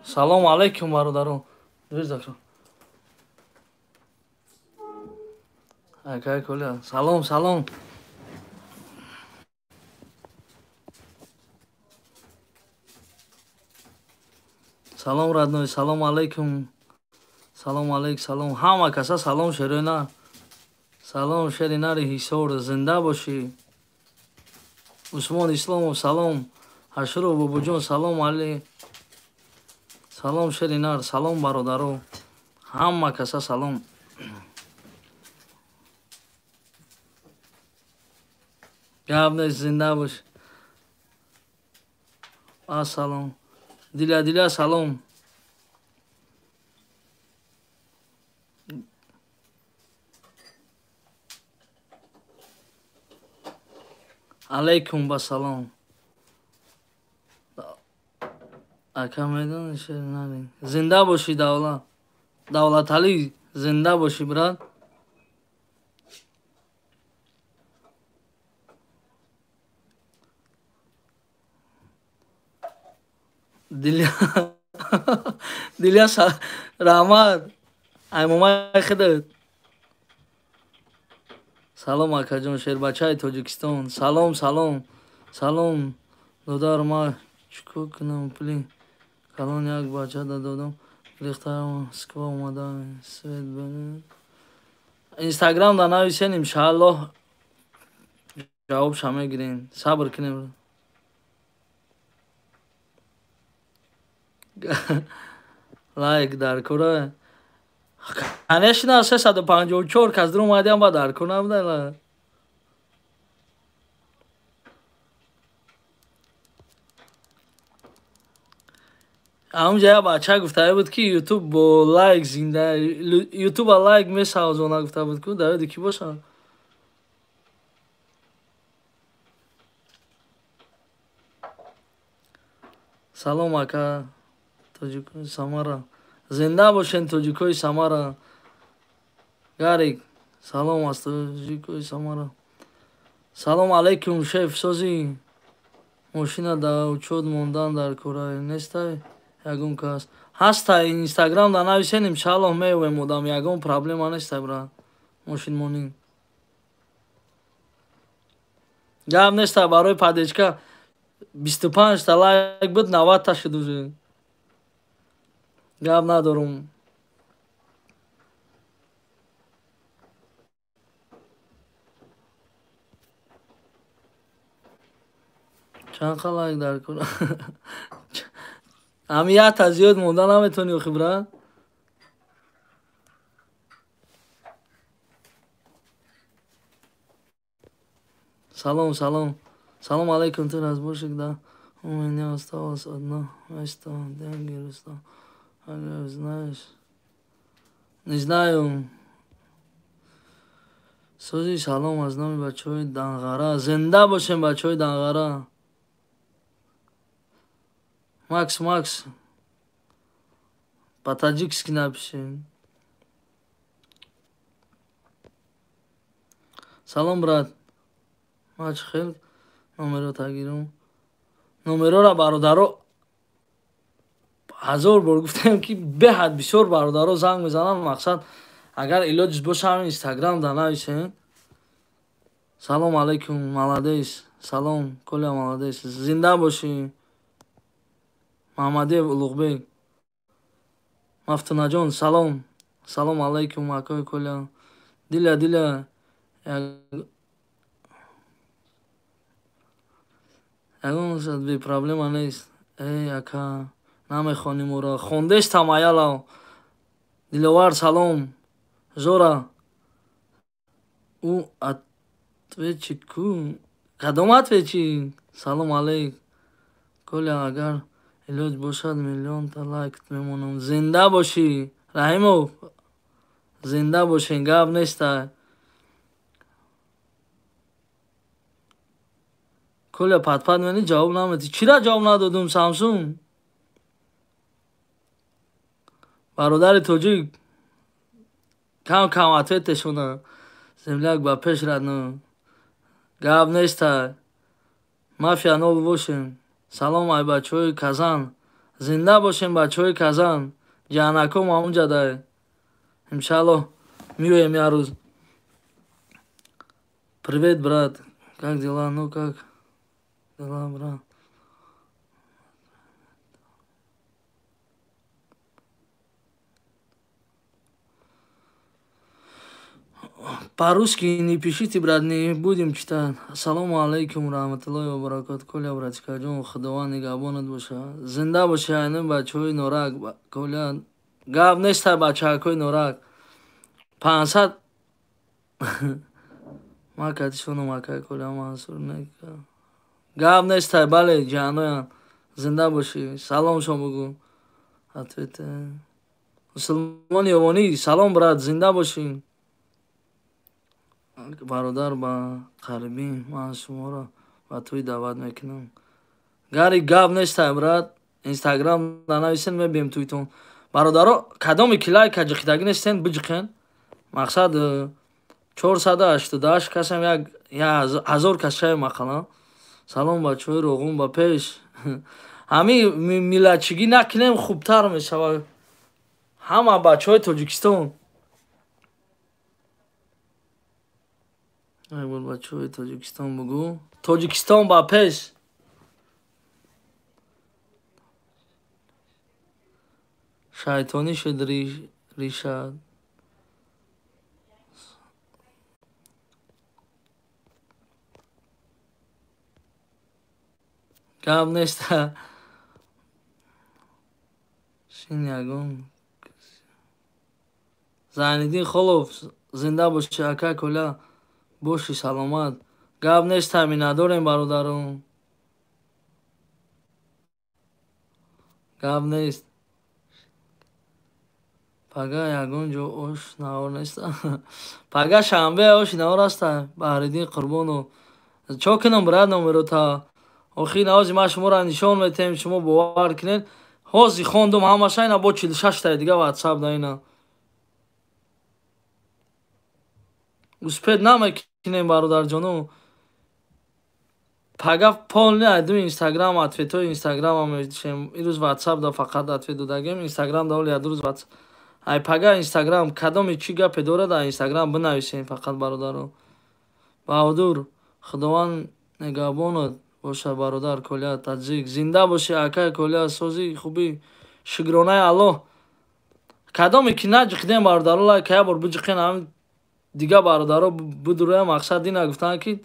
Салом алейкум, бародаро. Дверь закрой. Акай Коля, салом, салом. Салом, родной, салом алейкум. Салом алейк, салом. Ҳама каса салом, шерина. Салом, шеринари Ҳисор, зинда бошӣ. Усмон Исломов, салом. Ҳашуров Бобоҷон, салом али. Салом, шеринар, салом, бародаро. Ҳама каса салом. Гап нест, зинда бош. Ассалом. Диля, Диля, салом. Алейкум ба салом. Ака, медони шеринари. Зинда бошӣ, Давлат. Давлаталӣ, зинда бошӣ, брат. Диля, Диля, раҳмат. Аймомаи худат. Салом, акаҷон, шербачаи Тоҷикистон. Салом, салом. Салом, додар, ма чӣ кор кунам? Пули калон як бача додам. Гирифта Москва омада. Свет бе. Инстаграм да нависен, иншааллоҳ ҷавобша мегирем. Сабр кунем. Лайк дар кора. Конечно, 354 кас дар омадиам, ба дар кор набуда. Ҳамунҷа як бача гуфтае буд, ки Ютуб бо лайк зинда, Ютуба лайк месавзона, гуфта буд ку, давиди ки боша. Салом, ака, тоҷикои Самара. Зинда бошен, тоҷикои Самара. Гарик, салом аз тоҷикои Самара. Салом алейкум, шеф, созӣ? Мошина дар учёт мондан дар кора нестай? Ягон кас ҳастай, Инстаграм да нависен, иншааллоҳ меёвем одам, ягон проблема нестай, брат. Мошинмонӣ. Гап нестай, барои падечка 25 та лайк буд, 90 та шуд уже. Гап надорум. Чанд қа лайк дар кора? Ҳами якта зиёд монда наметавонӣ охи, брат. Салом, салом. Салом алейкум, ты разборщик, да? У меня осталось одно место, деньги, Рустам. Ага, знаешь. Не знаю. Сози, салом аз номи бачаҳои Данғара. Зинда бошем, бачаҳои Данғара. Макс, Макс. По-таджикски напиши. Салом, брат. Ма чӣ хел номеро тагирам? Номерора, бародаро, ҳазор бор гуфтем, ки беҳад бисёр бародаро занг мезананд. Мақсад, агар илоҷиш боша, ҳамин Инстаграм да нависен. Салом алейкум, молодец. Салом, Коля, молодец. Зинда бошӣ. Маҳмадиев Улуғбек. Мафтунаҷон, салом. Салом алейкум, акои Коля. Диля, Диля. Ягон бе проблема нест. Эй, ака, намехоним уро. Хондестам, аялав. Диловар, салом. Жора. Ӯ ответчик ку? Кадом ответчик? Салом алейк. Коля, агар илоҷ бошад, миллионта лайк мемонам. Зинда бошӣ, Раҳимов. Зинда бошен, гап нестай. Коля, патпат мени ҷавоб наметӣ. Чира ҷавоб надодум, Самсун? Бародари тоҷик, кам кам ответешона. Земляк, ба пеш, родной. Гап нестай. Мафия 08. Салом ай бачаҳои Казан. Зинда бошем бачаҳои Казан. Ҷаҳанаком ҳамунҷа дай. Иншааллоҳ миёем як рӯз. Привет, брат. Как дела? Ну как дела, брат? По-русски не пишите, брат, не будем читать. Ассалому алайкум, раҳматуллоҳи ва баракот. Коля, братикаҷон, худованд нигаҳбонат боша. Зинда боши, айнан бачаҳои Норак. Коля, гап неста бачаҳакои Норак. 500 ма катишонам акай Коля Мансур нека. Гап неста, бале, ҷаноян. Зинда бошӣ. Салом шом бугу. Ответ. Мусулмони ёвонӣ, салом, брат, зинда бошӣ. Бародар, ба қарибӣ ман шуморо ба тӯй даъват мекунам. Гари гап неста, брат. Инстаграм нанависен, мебием тӯйтон. Бародаро, кадоме ки лайка ҷиқидагӣ нестен, биҷиқен. Мақсад 488 касам, як 1000 кас шавем ақаллан. Салом бачаҳои Роғун, ба пеш. Ҳамин миллатчигӣ накунем, хубтар мешавад. Ҳама бачаҳои Тоҷикистон. Ай бор бачаҳои Тоҷикистон бугӯ. Тоҷикистон ба пеш. Шайтонӣ шуд ришад. Гап неста. Шин ягон. Зайниддин Холов, зинда боши, ака Коля. Боши саломат. Гап неста, миннатдорем бародарон. Гап нест. Пага ягон ҷо ош навор неста. Пага шанбе ош навор аста. Баҳриддин Қурбонов. Чо кунам, брат, номерота? Охи навози ман шуморо нишон метаҳем, шумо бовар кунед. Ҳозир хондум ҳамаша, ина бо 46 таи дига ватсап да ина. Успед намекунем, бародарҷоно. Пага полни айду Инстаграм, ответҳои Инстаграмам мешем. Ирӯз ватсап да фақат ответ додагем. Инстаграм да оли яду рӯз ватсап. Ай пага Инстаграм кадоме чӣ гапе дорад, дар Инстаграм бинависем фақат, бародаро. Баҳодур, Худованд нигаҳбонат боша, бародар Коля таҷик. Зинда боши, акай Коля, сози хубӣ. Шукронаи Аллоҳ. Кадоме ки наҷиқидем, бародаро, лайк як бор биҷиқен, ҳамин дига бародаро бидуроям. Мақсад ина гуфтанд ки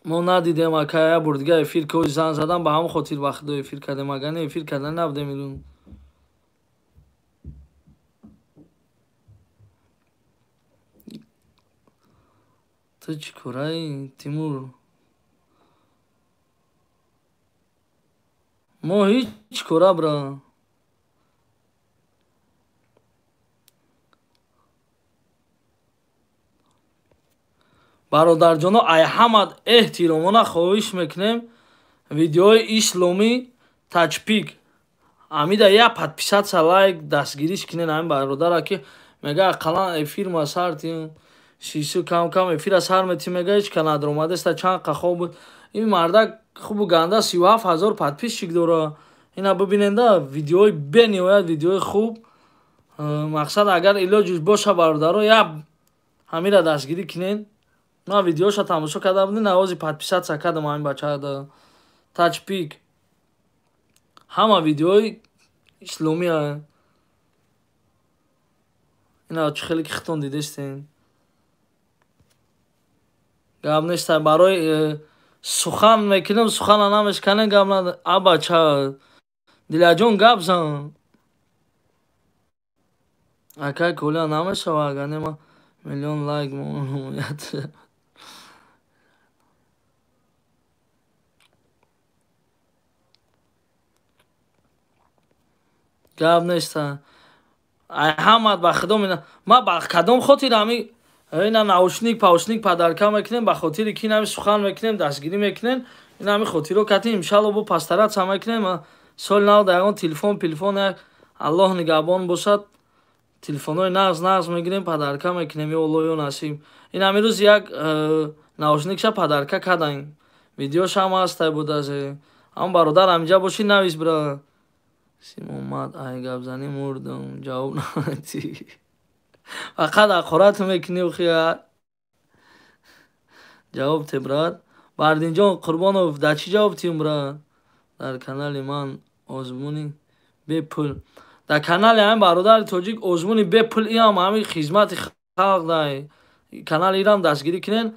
мо надидем, ака, як бор дига эфир ки зан задан, ба ҳамон хотир ба худо эфир кардем, агар не эфир кардан набудем ирӯз. Ту чӣ кораи, Тимур? Мо ҳеҷ кора, бра. Бародарҷоно, ай ҳамад эҳтиромона хоҳиш мекунем, видеои исломӣ тачпик амида я подписаться, лайк дастгириш кунен ҳамин бародара, ки мега ақаллан эфир ма сар тим шису кам кам эфира сар метим, мега ҳеч ка надромадаста, чанд қа хоб буд ин мардак, хубу ганда 37 ҳазор подписчик дора. Ина бибиненда, видеои бениҳоят видеои хуб. Мақсад, агар илоҷиш боша, бародаро, я ҳамира дастгирӣ кунен. Ман видеоша тамошо карда будем, навози подписаться кардам ҳамин бачаада. Тачпик ҳама видеои исломия. Ина чӣ хеле ки хитон дидестен. Гап неста, барои сухан мекунем, сухана намешканем, гап нада. А бача Дилаҷон, гап зан. Акай Коля, намешава, агар не ма миллион лайк мояд. Гап неста. Ай ҳамат ба худо мина. Ма ба кадом хотир ҳами ина наушник, паушник подарка мекунем, ба хотири ки инами сухан мекунем, дастгирӣ мекунем, ин ҳами хотиро катим, иншалло бо пастаратса мекунем. Соли нав да ягон телефон, пилифон, як Аллоҳ нигаҳбон бошад, телефонҳои нағз нағз мегирем, подарка мекунем, ё Аллоҳ ё насиб. Ин ҳами рӯз як наушникша подарка кардем. Видеошам ҳастай будазе. Ам бародар ҳаминҷа бошӣ навис бира. Симомад ай гапзанӣ мурдам, ҷавоб намедӣ. Фақат ҳақорат мекунӣ охия. Ҷавоб те брат. Бардинҷон Қурбонов дар чӣ ҷавоб тиюм брат? Дар канали ман озмуни бепул. Дар канали ҳамин бародари тоҷик озмуни бепул иам ҳамин хизмати халқ дай. Канали ирам дастгирӣ кунен.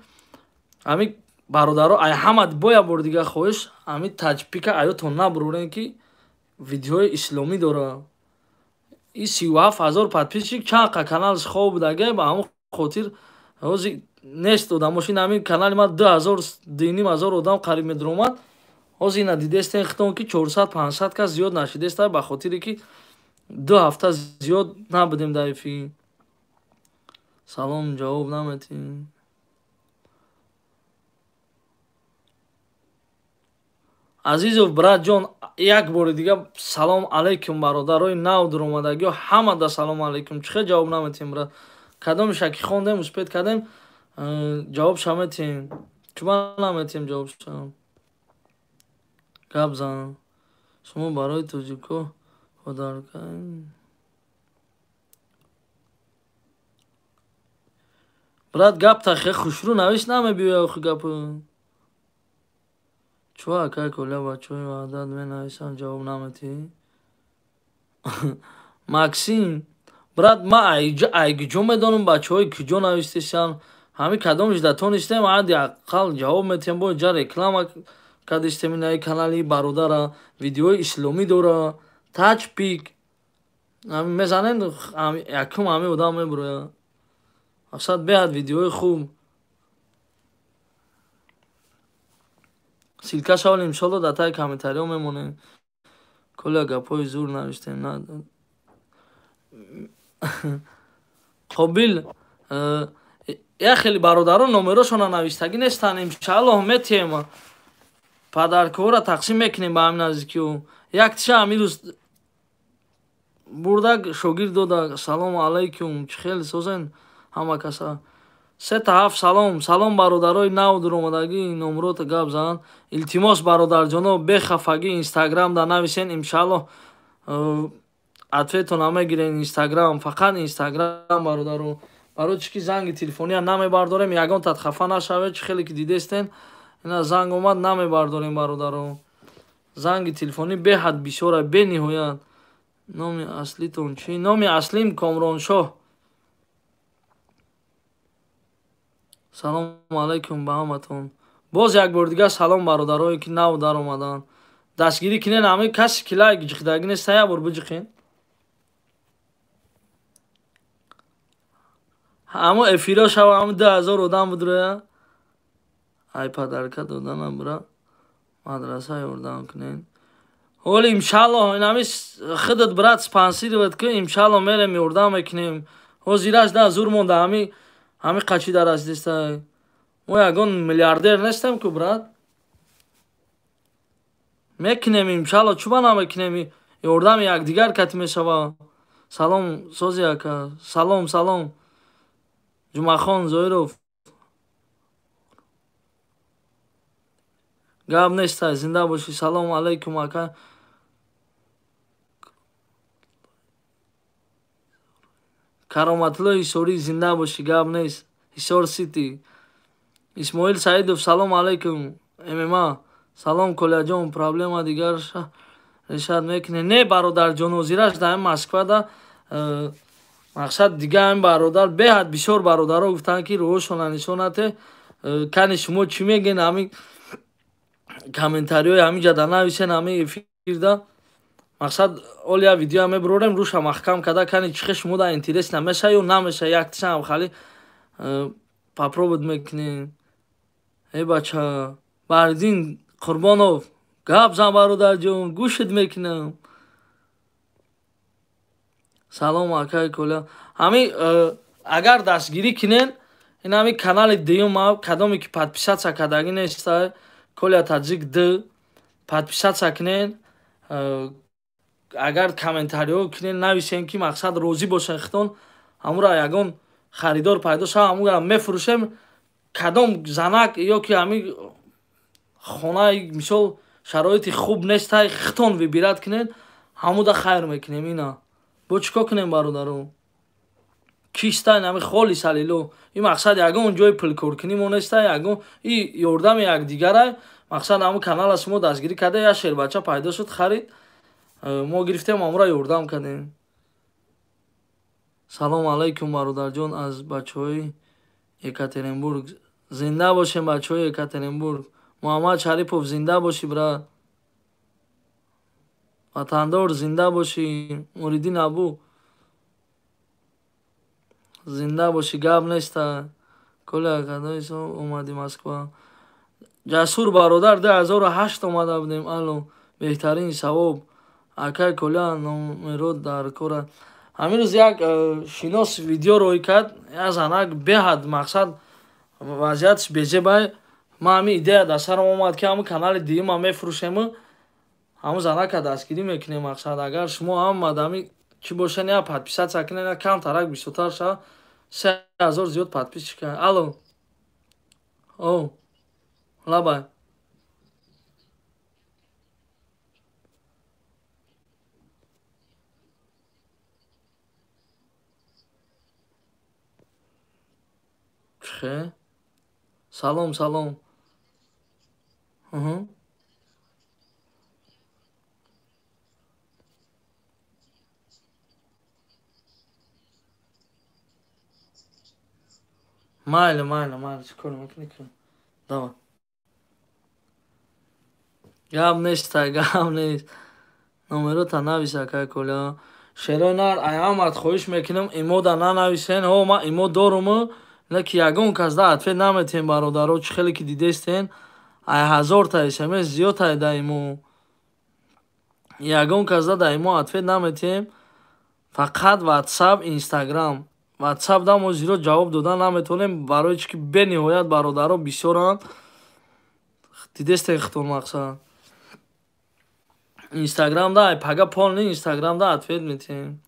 Ҳамин бародаро ай ҳама боя бор дига хоҳиш ҳамин таҷпика аётон набурорен ки видеои исломӣ дора. И 37 000 подписчик чанд қа каналш хоб будага ба ҳамон хотир ҳозир нест одамош. Ин ҳамин канали ман 2000 2500 одам қариб медуромад. Ҳозир ина дидестен хитон ки 400-500 кас зиёд нашидеста ба хотире ки 2 ҳафта зиёд набудем дар эфир. Салом ҷавоб наметӣ. Азизов братҷон як бори дига салом алайкум бародарои нав дуромадагиҳо ҳамада салом алайкум. Чӣ хел ҷавоб наметиҳем брат? Кадомеша ки хондем успед кардем ҷавобша метиҳем. Чуба наметиҳем ҷавобша? Гап зан. Шумо барои тоҷико подарка брат гап та хе хушрӯ навис намебиёя охи гапу. Чӯ акай Коля бачаҳои Ваҳдат менависам ҷавоб наметиҳӣ? Максим брат ма ай куҷо медонам бачаҳои куҷо навистесиан? Ҳамин кадомиш да тонистем ҳадди аққал ҷавоб метиҳем. Бо ҷа реклама кардистем инаи канали бародара видеои исломӣ дора. Таҷпик мезанен якум ҳамин одам мебурояд. Мақсад беҳад видеои хуб. Ссылка шавал иншолло дар таи комментариҳо мемонем. Коля гапҳои зур навиштем. На Қобил як хеле бародарон номерошонро навиштагӣ нестанд. Иншааллоҳ метиҳем. Подаркаҳоро тақсим мекунем ба ҳамин наздикиҳо. Як тиша ҳамин рӯз бурдак шогирд дода. Салому алайкум. Чӣ хел созен ҳама каса? 3-7 салом. Салом бародарои нав дуромадагӣ номрота гап зан. Илтимос бародарҷоно бехафагӣ инстаграм да нависен. Иншааллоҳ ответона мегирен инстаграм. Фақат инстаграм бародаро. Барои чӣ ки занги телефония намебардорем, ягон тат хафа нашавед, чӣ хеле ки дидестен. Ина занг омад намебардорем бародаро. Занги телефонӣ беҳад бисёра, бениҳоят. Номи аслитон чӣ? Номи аслим Комроншоҳ. Салому алайкум ба ҳаматон. Боз як бор дига салом бародарое ки нав даромаданд. Дастгирӣ кунен ҳамин касе ки лайк ҷиқидагӣ нест, як бор биҷиқен. Ҳамо эфиро шава ҳамин 2000 одам будроя. Ай подарка доданам бира. Мадраса ёрдам кунен. Ҳоли иншааллоҳ ин ҳамин худат брат спонсировать кун, иншааллоҳ мерем ёрдам мекунем. Ҳозираш да зур монда ҳамин қачи дар расидистай. Мо ягон миллиардер нестем ку брат. Мекунем иншааллоҳ, чӯба намекунем? Ёрдами якдигар кати мешава. Салом сози ака. Салом, салом. Ҷумъахон Зоиров. Гап нестай, зинда бошӣ. Салому алайкум ака. Кароматулло Ҳисорӣ зинда бошӣ, гап нест. Ҳисор Сити. Исмоил Саидов салом алайкум. ММА. Салом Коляҷон, проблема дигар решат мекунед? Не бародарҷон, ҳозираш дар Москвада мақсад дига ҳамин бародар беҳад бисёр бародаро гуфтанд ки рӯҳошона нишон нате. Кани шумо чӣ мегӯед? Ҳамин комментариҳои ҳамин ҷа да нависен ҳамин эфирда. Мақсад оли як видео мебурорем рӯша маҳкам карда кани чӣ хел шумо да интерес намеша ё намеша яктишам хали попробовать мекунем. Э бача Баҳриддин Қурбонов гап зан бародарҷон, гӯшат мекунам. Салом акай Коля. Ҳамин агар дастгирӣ кунен, ин ҳамин канали дуюм кадоме ки подписаться кардагӣ нестай, Коля Таҷик д подписаться кунен. Агар комментариҳо кунен нависен ки мақсад розӣ бошен хитон, ҳамура ягон харидор пайдо шава, ҳамура мефурӯшем. Кадом занак ё ки ҳамин хонаи мисол шароити хуб нестай, хитон выбирать кунед, ҳамуда хайр мекунем. Ина бо чӣ кор кунем, бародаро? Кистай нами холи салило. Ин мақсад ягон ҷои пулкоркунӣ мо нестай, ягон и ёрдами якдигарай. Мақсад ҳамун канала шумо дастгирӣ карда, як шербача пайдо шуд, харид, мо гирифтем, ҳамура ёрдам кардем. Салом алайкум, бародарҷон, аз бачаҳои Екатеринбург. Зинда бошем, бачаҳои Екатеринбург. Муҳаммад Шарипов, зинда бошӣ, брат. Ватандор, зинда бошӣ. Муриддин Абу, зинда бошӣ, гап неста. Коля, кадои сол омадӣ Москва? Ҷасур бародар, 2008 омада будем. Алло, беҳтарин савоб. Акай Коля, номерот дар кора. Ҳамин рӯз як шинос видео рӯй кард, як занак беҳад мақсад вазъиятш бежебай. Ман ҳамин идея дар сарам омад, ки ҳамун канали дуюма мефурӯшему ҳамун занака дастгирӣ мекунем. Мақсад агар шумо ҳама дами чӣ бошен, я подписаться кунед, я камтарак бисёртар шава, 3000 зиёд подписчик. Алло, о лабай. Чихе? Салом, салом. Майли, майли, майли, чӣ кор мекунӣ? Давай. Гап нест, гап нест. Номерота навис, акай Коля. Шерои нар, ай ҳамат хоҳиш мекунам, имода нанависен. Ҳо, ман имо дорум, леки ягон кас да ответ наметем, бародаро, чӣ хеле ки дидестен, ай 1000та смс зиёд ай да имо. Ягон кас да имо ответ наметем. Фақат WhatsApp, Instagram. WhatsApp да мо зиёд ҷавоб дода наметавонем, барои чӣ ки бениҳоят бародаро бисёранд. Дидестен хитон мақсад. Instagram да ай пага полный Instagram да ответ метем.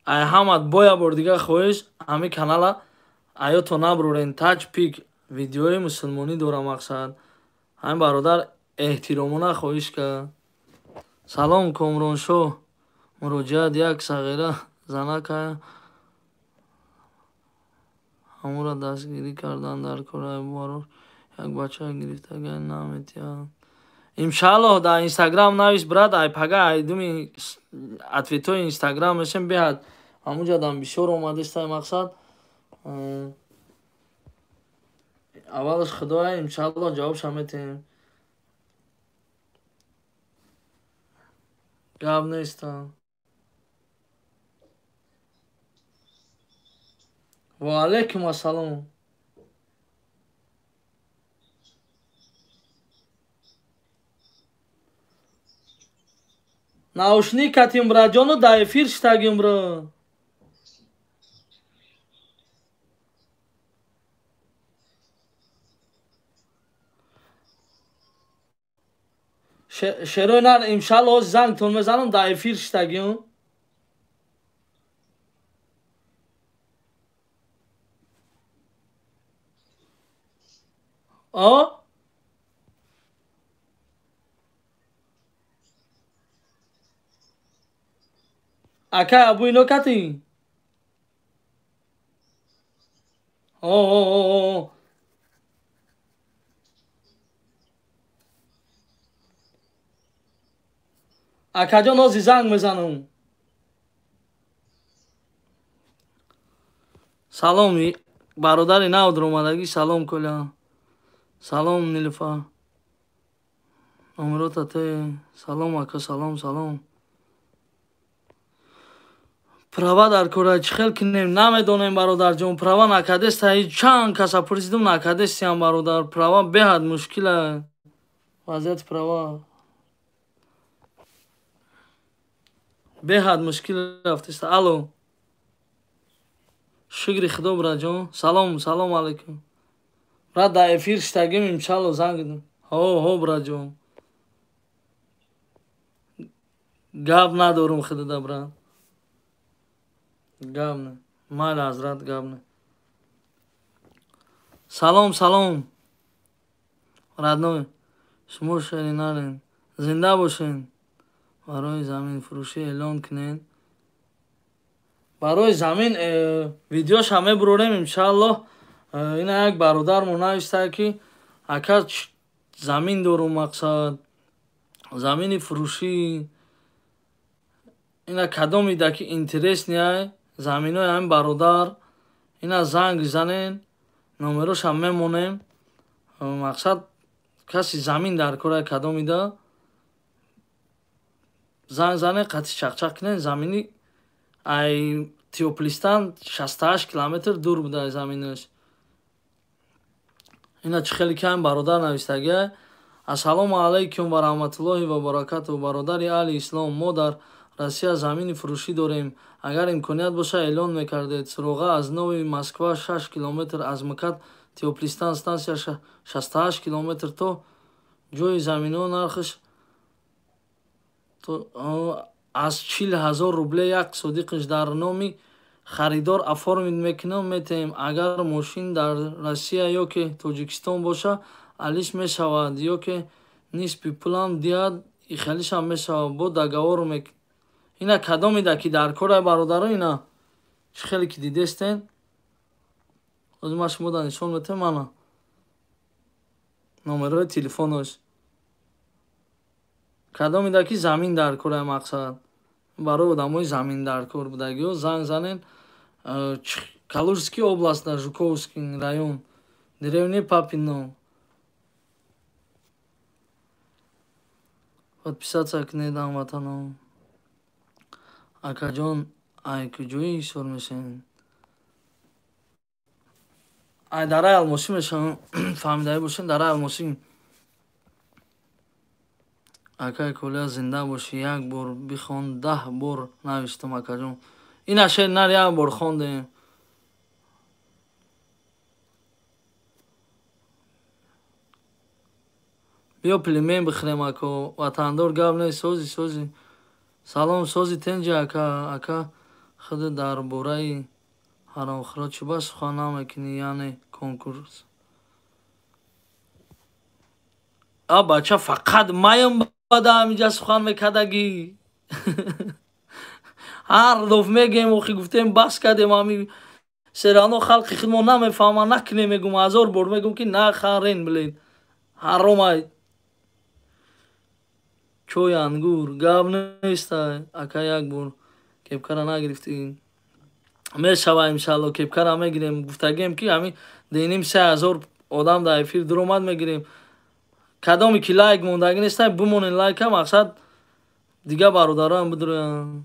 Ай ҳамат боя бор дига хоҳиш, ҳамин канала аёто наброрен. Тач пик видеои мусулмонӣ дора мақсад. Ҳамин бародар эҳтиромона хоҳиш кард. Салом, Комроншоҳ. Муроҷиат як сағира занака ҳамура дастгирӣ кардан дар кораи барор як бача гирифтага наметиҳад. Иншааллоҳ дар Инстаграм навис, брат, ай пага ай думи ответҳои Инстаграм мешем, беҳад ҳамунҷадам бисёр омадестай мақсад. Аввалаш худоя, иншааллоҳ ҷавобша метиҳем. Гап неста. Ва алайкум ассалом. Наушник катим, браҷону, дар эфир штагим, бро. Шерои нар, иншааллоҳ зангтон мезанам, дар эфир штагим. О? Акай Абу ино кати? О, о, о, о. Акаҷон, ҳози занг мезанам. Салом, бародари нав даромадагӣ, салом, Коля. Салом, Нилуфа. Номерота те. Салом, ака, салом, салом. Права дар кора чӣ хел кунем, намедонем, бародарҷон. Права накардеста, чанд каса пурсидум, накардестиям, бародар. Права беҳад мушкила. Вазъияти права беҳад мушкил рафтеста. Алло, шукри худо, браҷон. Салом, салом алайкум, брат, дар эфир штагим, иншалло занг. Ҳо, ҳо, браҷон, гап надорум худода, брат, гап не. Майли, ҳазрат, гап не. Салом, салом. Родной, шумо шери нарен. Зинда бошен. Барои замин фурӯшӣ эълон кунед. Барои замин видеоша мебурорем иншааллоҳ. Ина як бародармо нависта ки ака замин дорум, мақсад замини фурӯшӣ. Ина кадомида ки интересный ай заминои ҳамин бародар, ина занг занен, номерошам мемонем. Мақсад каси замин дар кора кадомида занг занен, қатъи чақчақ кунен. Замини ай Теоплистан 68 километр дур буда заминаш. Ина чӣ хеле кам бародар навистагия. Ассалому алайкум ва раҳматуллоҳи ва баракатуҳ. Бародари аҳли ислом, мо дар Россия замини фурӯшӣ дорем. Агар имконият боша эълон мекардед. Суроға аз Нови Москва 6 километр, аз МКАД Теоплистан стансия 68 километр то ҷои замино нархш аз 40 000 рубле як содиқиш дар номи харидор оформить мекунам, метаҳем. Агар мошин дар Россия ё ки Тоҷикистон боша, алиш мешавад, ё ки нисфи пулам диҳад, ихалишам мешавад. Бо договор мек. Ина кадомида ки дар кора бародаро, ина чӣ хеле ки дидестен. Ҳозир ман шумода нишон метаҳам ана номерои телефонош. Кадомида ки замин дар кора, мақсад барои одамои замин дар кор будагиҳо занг занен. Калужский область, дар Жуковский район, деревня Папино. Подписаться кунед, ҳамватанон. Акаҷон, ай куҷои ҳисор мешавем? Ай дараи Алмосӣ мешавам. Фаҳмидаӣ бошем, дараи Алмосӣ. Акай Колия, зинда бошӣ. Як бор бихон, 10 бор навиштам, акаҷон. Ина шеър нар як бор хондем. Биё пельмен бихӯрем, ако. Ватандор, гап нест, сози, сози. Салом, сози тенҷи ака. Ака, худ дар бораи ҳаромхӯро чӣ ба сухан намекунӣ, яъне конкурс? А бача, фақат маям бада ҳаминҷа сухан мекардагӣ. Ҳар доф мегем, охи гуфтем бас кардем, ҳами серано халқи худмо намефаҳма, накунем, мегум, ҳазор бор мегум ки нахарен, блин. Ҳаромай. Чой ангур, гап нестай, ака як бор кепкара нагирифтӣ. Мешава иншалло, кепкара мегирем. Гуфтагем ки ҳами деним 3000 одам дар эфир дуромад мегирем. Кадоме ки лайк мондагӣ нестай, бимонен лайка, мақсад дига бародароам бидурӯянд.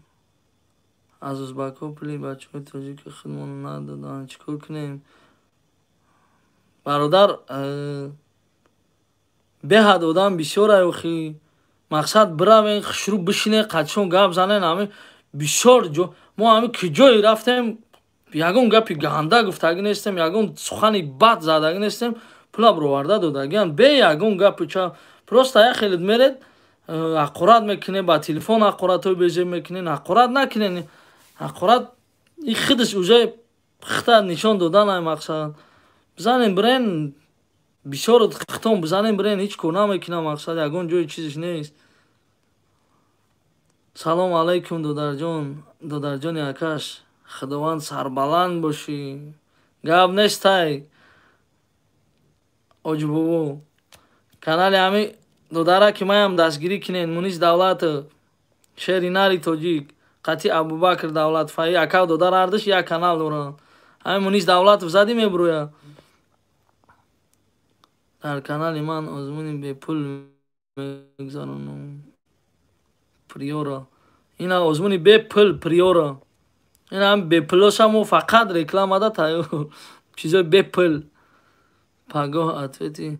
Аз узбакҳо пули бачаҳои тоҷики худмон надоданд, чӣ кор кунем? Бародар, беҳад одам бисёр ай охи. Мақсад биравен, хушрӯ бишинен, қатишон гап занен, ҳами бисёр ҷо мо ҳами куҷое рафтем, ягон гапи ганда гуфтагӣ нестем, ягон сухани бад задагӣ нестем, пула бироварда додагиам бе ягон гапи ча. Просто як хелет меред, ҳақорат мекунед, ба телефон ҳақоратҳои безеб мекунед, ҳақорат накунед. Ҳақорат и худаш уже хита нишон додан ай мақсад. Бизанем бирен, бисёр хитон бизанем бирен, ҳеҷ кор намекунам, мақсад ягон ҷои чизиш нест. Салом алайкум, додарҷон, додарҷони акаш, худованд сарбаланд бошӣ. Гап нестай. Оҷибобо. Канали ҳами додара ки маям дастгирӣ кунед, Мунис Давлатов, шери нари тоҷик, қатъи Абубакр Давлатфаи, ака додар ҳардуш як канал доранд. Ҳами Мунис Давлатов задӣ мебурӯяд. Дар канали ман озмуни бепул мегузаронам. Приора. Ина озмуни бепул приора. Ина ҳам бепулоша мо фақат реклама да тайёр. Чизои бепул. Пагоҳ ответи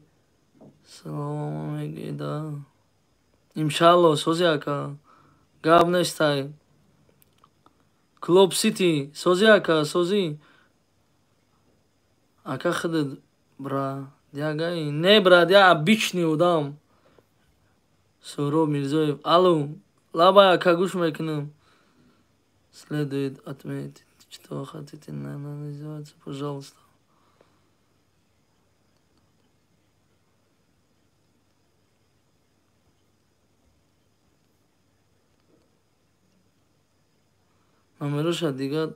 салом мегӯеда. Иншалло, сози ака. Гап нестай. Клуб Сити, сози ака, сози. Ака худат бродягаи. Не бродяга, обычный одам. Суҳроб Мирзоев. Алло, лабай ака, гӯш мекунам. Следует отметить, что хотите анализироваться, пожалуйста. Номероша дига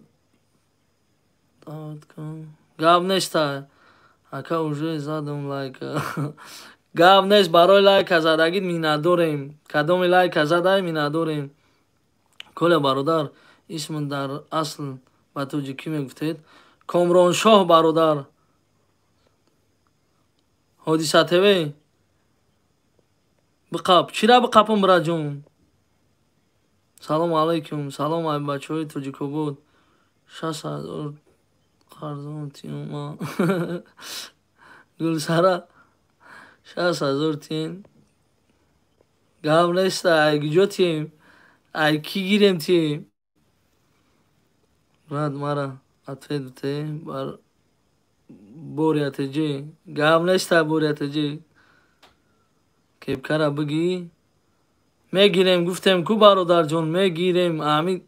даъват кун. Гап неста. Ака уже задам лайк. Гап нест, барои лайка задагит миннатдорем. Кадоми лайка задай миннатдорем. Коля бародар, исм дар асл ба тоҷикӣ мегуфтед. Комроншоҳ бародар. Ҳодиса ТВ. Биқап. Чира биқапам бираҷон? Салом алайкум. Салом ай бачаҳои Тоҷикобод. 60,000 қарзон тиюма. Гулсара 60,000 тиен. Гап неста, ай куҷо тием? Ай кӣ гирем тием? Брат, мара ответ бите бар Боря ТЖ. Гап неста Боря ТЖ. Кепкара бигӣ. Мегирем, гуфтем ку бародарҷон, мегирем. Ами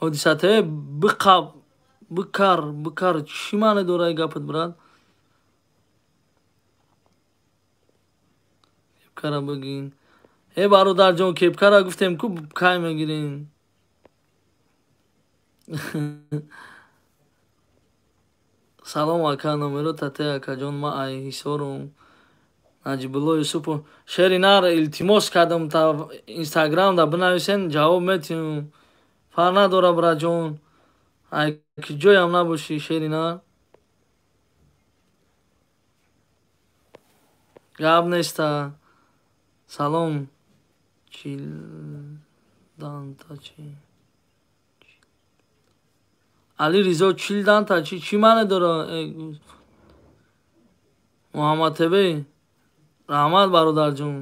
Ҳодиса ТВ биқап, бикар, бикар. Чӣ маъне дора гапат, брат? Кепкара бигин. Э бародарҷон, кепкара гуфтем ку кай мегирем? Салом ака, номеро тате акаҷон, ма ай Ҳисорум. Наҷибулло Юсупов. Шери нар илтимос кардам та Инстаграмда бинависен, ҷавоб метиҳам. Фарқ надора браҷон. Ай ки ҷоям набошӣ, шери нар. Гап неста. Салом. Чилданта чи? Али Ризо чилданта чи? Чӣ маъне дора? Муҳаммад ТВ. Раҳмат бародарҷон.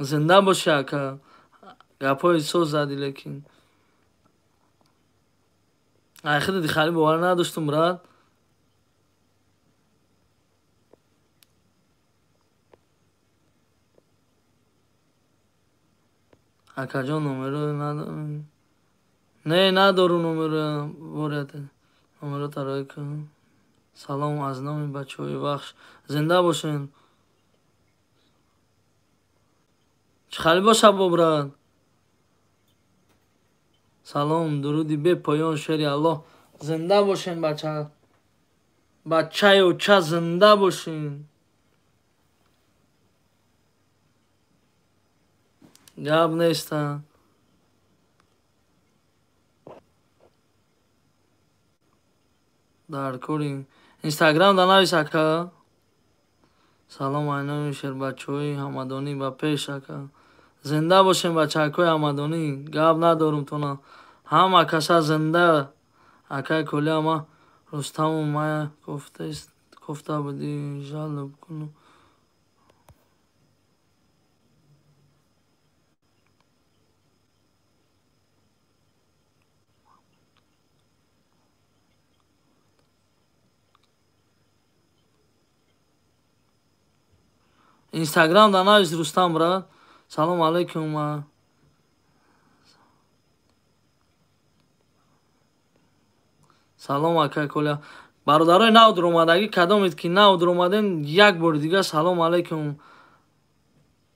Зинда бошӣ ака. Гапҳои соз задӣ лекин. Ай худати хали бовар надоштум брат. Акаҷон номеро надорам. Не, надору номеро. Борят. Номеро тарои кун. Салом аз номи бачаҳои Вахш. Зинда бошен. Чӣ хали боша бо брат? Салом, дуруди бепоён шери Аллоҳ. Зинда бошен бача. Бачаю ча зинда бошен. Гап неста. Дар кори Инстаграм да навис ака. Салом ай номи шербачаҳои Ҳамадонӣ ба пеш ака. Зинда бошем бачаҳакои Ҳамадонӣ. Гап надорум тона. Ҳама каса зинда. Акай Коля ма Рустаму мая кофта будӣ жалоб куну. Инстаграм да навис Рустам брат. Салом алейкум. Салом ака Коля. Бародарои нав дуромадагӣ, кадомед ки нав дуромаден, як бори дига салом алейкум.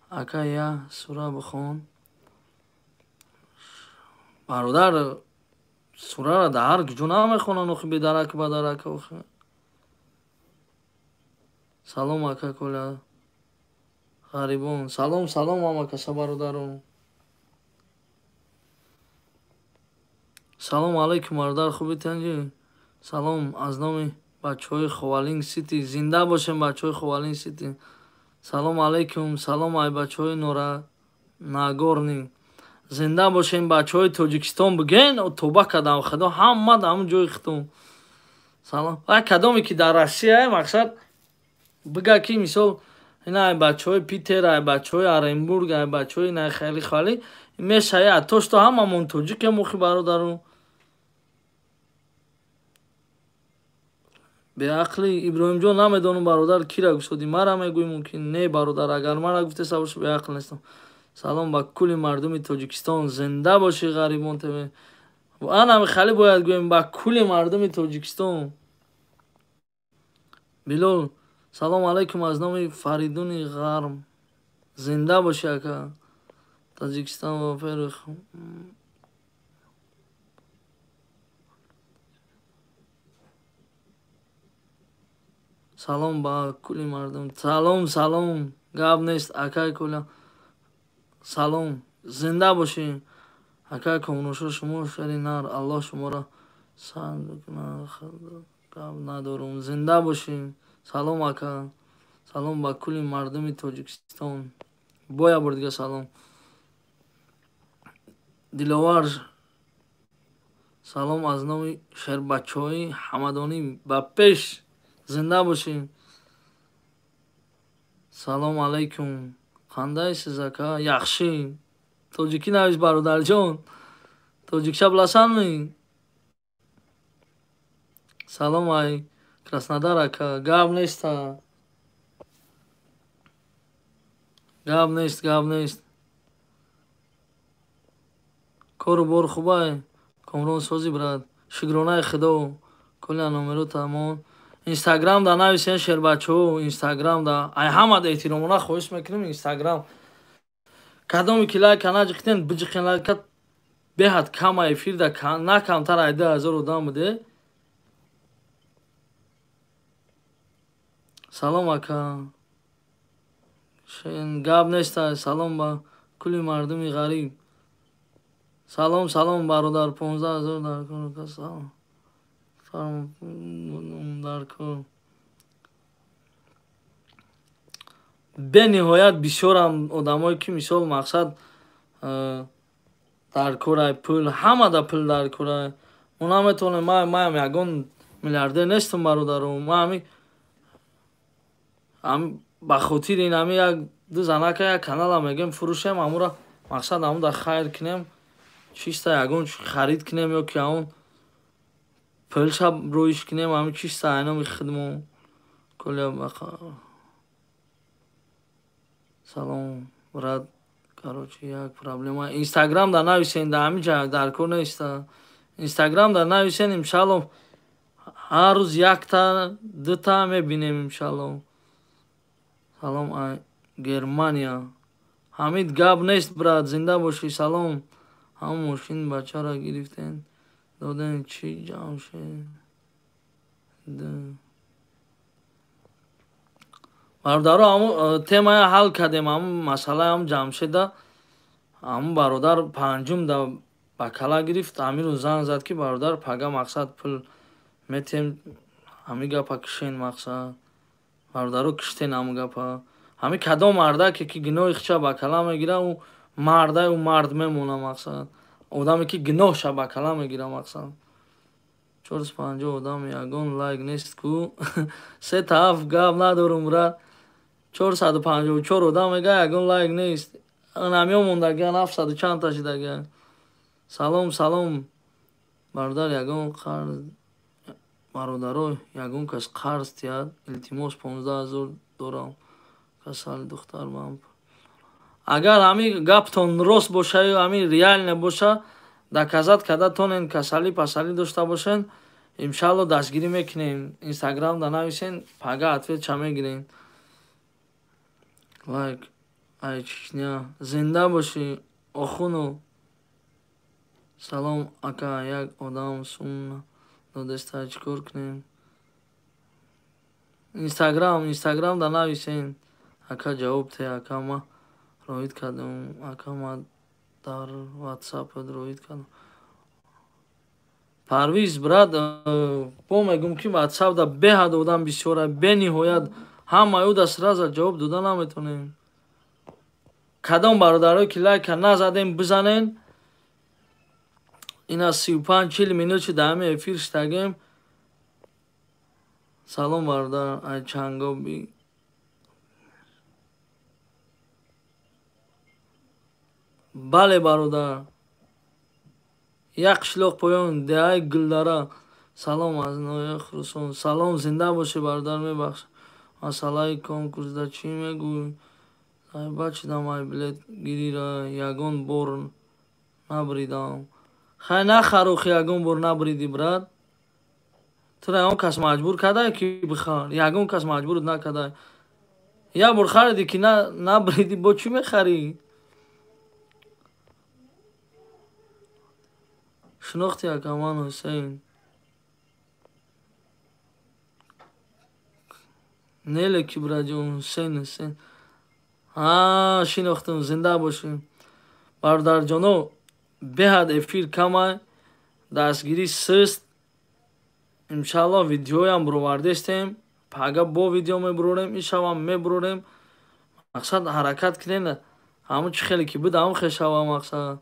Ака я сура бихон. Бародар, сурара дар ҳар куҷо намехонанд охи бедарак бадарак охи. Салом ака Коля. Ғарибон. Салом, салом ҳама каса бародарон. Салом алейкум бародар, хубӣ танҷӣ? Салом аз номи бачаҳои Ховалинг Сити. Зинда бошем бачаҳои Ховалинг Сити. Салом алейкум, салом ай бачаҳои Нора Нагорни. Зинда бошем бачаҳои Тоҷикистон биген, тоба кардам худо ҳама дар ҳамон ҷои худтон. Салом. Ай кадоме ки дар Россия мақсад бига ки мисол ина ай бачаҳои Питер, ай бачаҳои Оренбург, ай бачаҳои на хеле хали мешая то что ҳамамон тоҷикем охи бародару. Беақли Иброҳимҷон намедонам бародар кира гуфтодӣ, мара мегӯӣ мумкин не бародар, агар мара гуфтеса бошӣ беақл нестам. Салом ба кулли мардуми Тоҷикистон, зинда бошӣ Ғарибон ТВ. Анами хали бояд гӯем ба кулли мардуми Тоҷикистон. Билол, салом алейкум аз номи Фаридуни Ғарм. Зинда бошӣ ака. Таҷикистон во-первых. Салом ба кулли мардум. Салом, салом. Гап нест, акай Коля. Салом. Зинда бошӣ. Акай Комрушо, шумо шери нар. Аллоҳ шуморо сад бикунад. Гап надорум. Зинда бошӣ. Салом, ака. Салом ба кулли мардуми Тоҷикистон. Боя бор дига салом. Диловар, салом аз номи шербачаҳои Ҳамадонӣ. Ба пеш, зинда бошӣ. Салом алайкум. Қандайсиз, ака? Яхши. Тоҷикӣ навис, бародарҷон. Тоҷикша биласанми? Салом ай Краснодар, ака. Гап неста. Гап нест, гап нест. Кору бор хубай. Комрон сози, брат. Шукронаи Худо. Коля номеро тамом. Инстаграм да нависен, шербачаҳо, Инстаграм да. Ай ҳамада эҳтиромона хоҳиш мекунем Инстаграм. Кадоме ки лайка наҷиқитен, биҷиқен лайка, беҳад кама эфир да на камтар ай 2000 одам буде. Салом, ака. Гап нест, салом ба кулли мардуми ғариб. Салом, салом, бародар, 15 000 дар кор, салом. Дар кор. Бениҳоят бисёрам одамое ки мисол мақсад дар корай пул, ҳамада пул дар корай. Мо наметавонем, маям ягон миллиардер нестам, бародаро. Ма ҳами ба хотири ин ҳами як ду занака як канала мегем фурӯшем, ҳамура мақсад ҳамуда хайр кунем, чиста ягон харид кунем ё ки ҳамон пулша роиш кунем, ҳами чиста айноми хидмо. Коля салом, брат. Короче, як проблема. Инстаграм да нависен, да ҳамин ҷа дар кор неста. Инстаграм да нависен, иншалло ҳар рӯз якта, дута мебинем, иншалло. Салом ай Германия. Ҳамид, гап нест, брат, зинда бошӣ, салом. Ҳам мошин бачаро гирифтен, доден чӣ Ҷамшед. Бародаро, ҳамун темая ҳал кардем, ҳамун масъалаи ҳам Ҷамшеда, ҳамун бародар панҷум да ба кала гирифт, ҳамин рӯз занг зад ки бародар пага мақсад пул метем, ҳамин гапа кишен мақсад. Бародаро, киштен ҳамун гапа. Ҳамин кадом мардаке ки гуноҳи хича ба кала мегира, ӯ мардай, ӯ мард мемона мақсад. Одаме ки гуноҳша ба кала мегира мақсад. 450 одам, ягон лайк нест ку. Се тараф гап надорум, брат. 454 одам мега, ягон лайк нест. Намё мондагиан, ҳафтсаду чандта шидагиан. Салом, салом. Бародар, ягон қарз, бародаро, ягон кас қарз тиҳад, илтимос, 15 000 дорам. Касали духтар ман. Агар ҳамин гаптон рост боша ё ҳамин реально боша, доказать карда тонен, касалӣ пасалӣ дошта бошен, иншалло дастгирӣ мекунем. Инстаграм да нависен, пага ответша мегирем. Лайк ай Чечня. Зинда бошӣ, охуну. Салом, ака, як одам сум додеста, чӣ кор кунем? Инстаграм, Инстаграм да нависен. Ака, ҷавоб те, ака, ма роид кардам, ака, ма дар ватсап роид кардам. Парвиз, брат, бо мегум ки ватсап да беҳад одам бисёра, бениҳоят, ҳамаи ӯ да сразу ҷавоб дода наметонем. Кадом бародарое ки лайка назадем, бизанен. Ина 35-40 минут чи дар ҳамин эфир штагем. Салом, бародар, ай Чангоби. Бале, бародар. Як қишлоқ поён, деҳаи Гулдара. Салом аз ноҳияи Хуросон. Салом, зинда бошӣ, бародар, мебахш. Масъалаи конкурсда чӣ мегӯӣ? Бачидам ай билет гирира, ягон бор набридам. Хай нахарохи, ягон бор набриди, брат. Тура ягон кас маҷбур кардае ки бихар? Ягон кас маҷбурат накардае. Як бор хариди ки набриди, бо чӣ мехарӣ? Шинохти ака ман Ҳусейн. Неле ки браҷон Ҳусейн Ҳусейн. Ҳа, шинохтам, зинда бошӣ. Бародарҷоно, беҳад эфир камай, дастгирӣ сист. Иншаллоҳ видеоям бировардестем. Пага бо видео мебурорем, ин шабам мебурорем. Мақсад ҳаракат кунем, ҳамон чӣ хеле ки буд, ҳамон хел шава мақсад.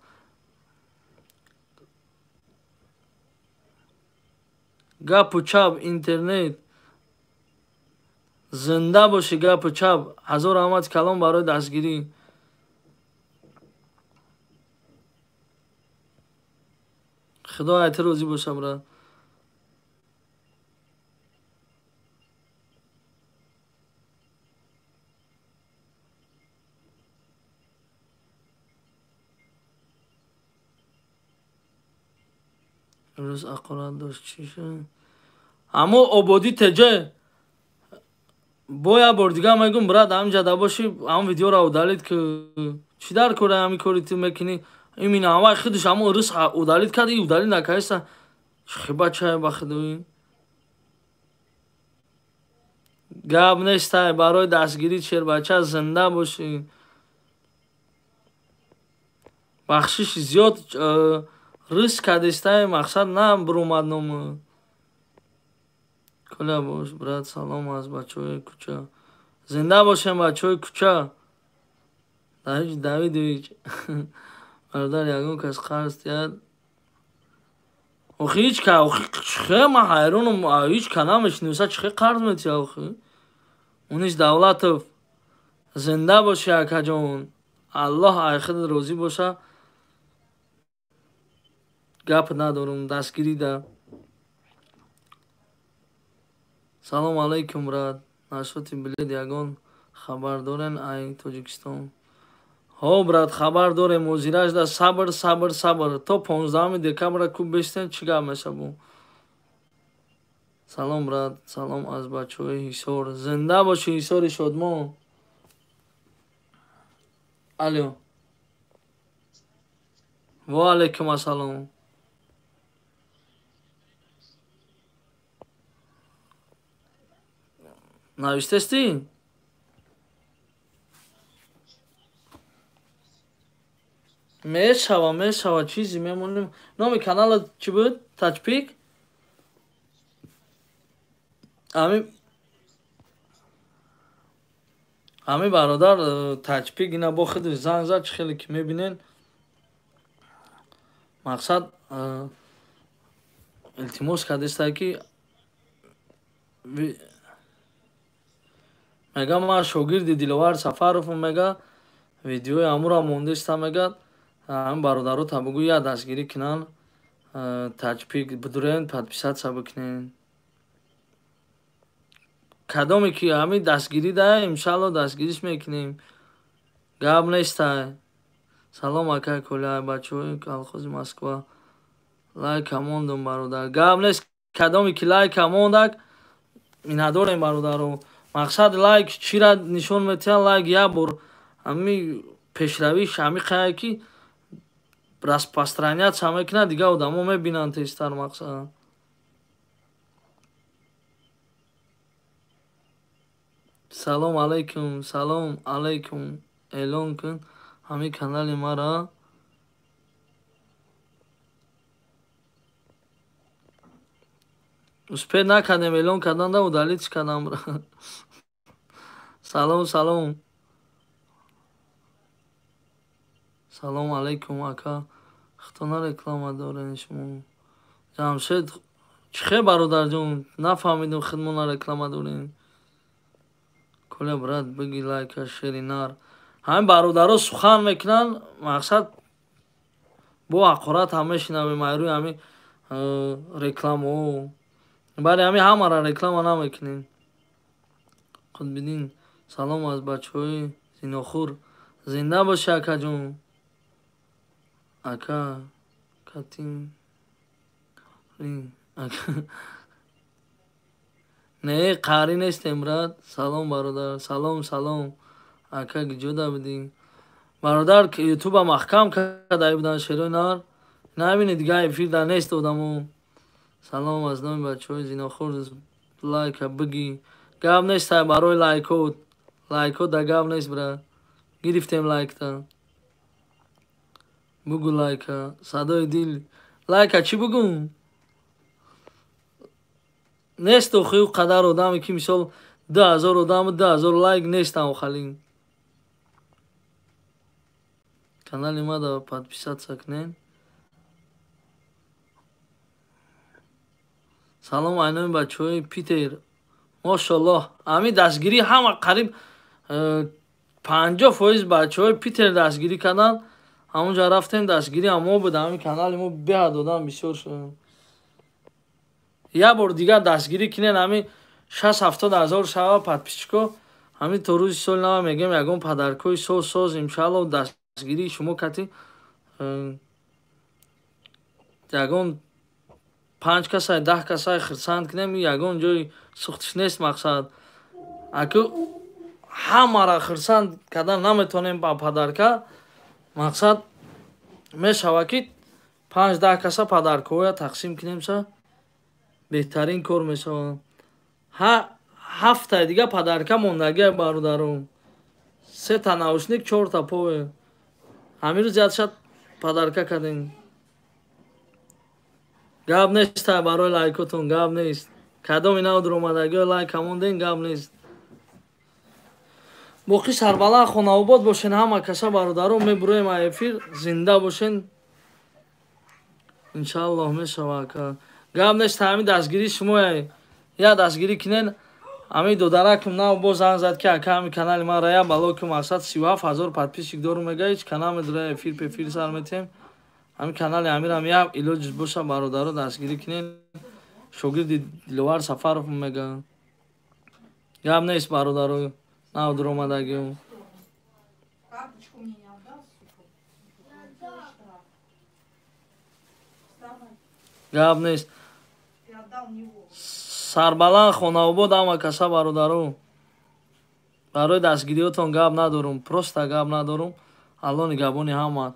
Гапу чап интернет. Зинда бошӣ гапу чап. Ҳазор раҳмат калом барои дастгирӣ. Худо айти розӣ боша брат. Имрӯз ақорат дошт чӣ шуд? Аммо ободӣ теҷа бо як бор дига мегӯм брат, ҳаминҷа бошӣ, ҳамон видеоро удалить ки чӣ дар кора ҳамин кори ту мекунӣ? Именно ҳамаи худаш ҳамон рӯз удалить кард, и удалить накардиста. Чӣ бачае ба худои. Гап нестай барои дастгирӣ шербача зинда бошӣ. Бахшиши зиёд рӯз кардистай, мақсад на бурумад номи. Коля бош брат, салом аз бачаҳои кӯча. Зинда бошем бачаҳои кӯча. Давид Давидович. Бародар ягон кас қарз диҳад. Охи ҳеҷ ка, охи чихе ман ҳайронам, ҳеҷ ка намешинаса чихе қарз метиҳад охи. Унис Давлатов. Зинда бошӣ акаҷон. Аллоҳ ай худат розӣ боша. Гап надорум, дастгирӣ да. Салом алейкум брат. Нашоти билет ягон хабар дорен ай Тоҷикистон? Ҳо брат, хабар дорем. Озираш да сабр, сабр, сабр. То 15 декабра куб бештен чӣ гап мешабу? Салом брат, салом аз бачаҳои Ҳисор. Зинда бошӣ Ҳисори шодмон. Алло. Ва алейкум ассалом. Навиштестӣ? Мешава, мешава, чизе мемонем. Номи каналат чӣ буд? Таҷпик? Ҳами бародар Таҷпик ина бо худаш занг зад, чӣ хеле ки мебинен. Мақсад илтимос кардеста ки мега ман шогирди Диловар Сафаровам, мега видеои амура мондеста, мега ҳам бародаро та бугӯ я дастгирӣ кунанд, Таҷпик бидурен, подписаться бикунен. Кадоме ки ҳами дастгирӣ да, иншалло дастгириш мекунем. Гап нестай. Салом ака Коля, бачаҳои колхози Москва. Лайка мондум бародар. Гап нест, кадоме ки лайка мондак, миннатдорем бародаро. Мақсад лайк чира нишон метиҳад, лайк як бор ҳами пешравиш ҳами қая ки распространяться мекунад, дигар одамо мебинанд тезтар мақсад. Салом алейкум, салом алейкум. Эълон кун ҳами канали мара. Успед накардем эълон кардан да удалить кардам. Салом, салом. Салом алейкум ака. Хитона реклама дорен шумо. Ҷамшед чихе бародарҷон, нафаҳмидем хидмона реклама дорем. Коля брат, биги лайка шери нар. Ҳамин бародаро сухан мекунанд, мақсад бо ҳақорат ҳам мешинавем айрӯи ҳамин рекламаҳо. Бале ҳамин ҳамаро реклама намекунем. Қутбиддин, салом аз бачаҳои зинохӯр. Зинда бошӣ акаҷон. Ака катин ака. Не, қарӣ нестем брат. Салом бародар, салом, салом. Ака гиҷода будӣ? Бародар ютуба маҳкам карда будан шерои нар. Набинед, дига эфир да нест одамо. Салом аз номи бачаҳои зинохӯр, лайка бигӣ. Гап нест барои лайкот. Лайкот да гап нест, бра. Гирифтем лайкта. Бугу лайка. Садои дил. Лайка чӣ бугум? Нест охи ӯ қадар одаме ки мисол 2000 одам 2000 лайк нестам охалин. Канали ма да подписаться кунен. Салом айноми бачаҳои Питер. Мошаллоҳ, ами дастгирӣ ҳама қариб 50% бачаҳои Питер дастгирӣ карданд. Ҳамонҷа рафтем, дастгирӣ ҳам мо буд, ҳамин канали мо беҳад одам бисёр шуд. Як бор дигар дастгирӣ кунен, ҳамин 60-70 ҳазор шава подписчико, ҳамин то рӯзи соли нава мегӯем ягон падаркои соз соз иншааллоҳ дастгирии шумо кати ягон 5 касай 10 касай хирсанд кунем, ягон ҷои сухтиш нест мақсад. Аку ҳамаро хирсанд кардан наметавонем ба падарка, мақсад мешавад ки 5-10 каса падаркоя тақсим кунемса беҳтарин кор мешавад. Ҳафтаи дига падарка мондагия бародарум. 3та наушник, 4та пове. Ҳамин рӯз яд шад падарка кардем. Гап нест барои лайкотон, гап нест. Кадоми нав дуромадагио лайка мондем, гап нест. Боқӣ сарбаланд хонаобод бошен ҳама каса бародарон, мебуроем аз эфир, зинда бошен. Иншааллоҳ мешавад. Гап нест, ҳамин дастгирии шумо я дастгирӣ кунен. Ҳамин додаракам нав боз занг зад ки ака ҳамин канали ман рая бало ки мақсад 37 ҳазор подписчик дорум, мега ҳеҷ канал медора эфир пефир сар метем. Ҳамин канали амирам як илоҷ боша бародаро дастгирӣ кунен. Шогирди Диловар Сафаров мега. Гап нест бародаро, нав дуромадагио. Гап нест. Сарбаланд хонаобод ҳама каса бародаро. Барои дастгириётон гап надорум, просто гап надорум. Алло нигабони ҳама.